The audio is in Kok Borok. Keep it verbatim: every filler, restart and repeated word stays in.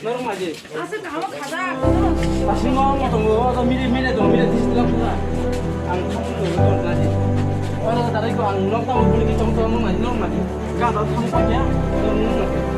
Norok maji. Aswk kaham khaja. Aswk no mo tongo, o to mili mili tongo, mili dis lang khaja. Ang thang tongo, tongo naji. Oro tadai ko ang nok tamo buni ki tong tong no maji, no maji. Ga da thang pa ya, no no maji.